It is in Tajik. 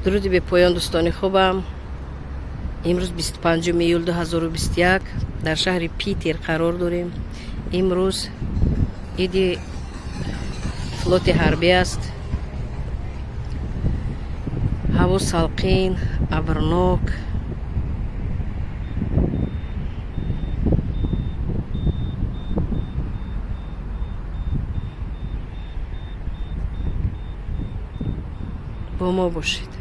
Дуруди бепоён, дӯстони хубам. Имрӯз 25 июл 2021 дар шаҳри Питер қарор дорем. Имрӯз иди флоти ҳарбӣ аст. Ҳаво салқин, абрнок. Бо мо бошед.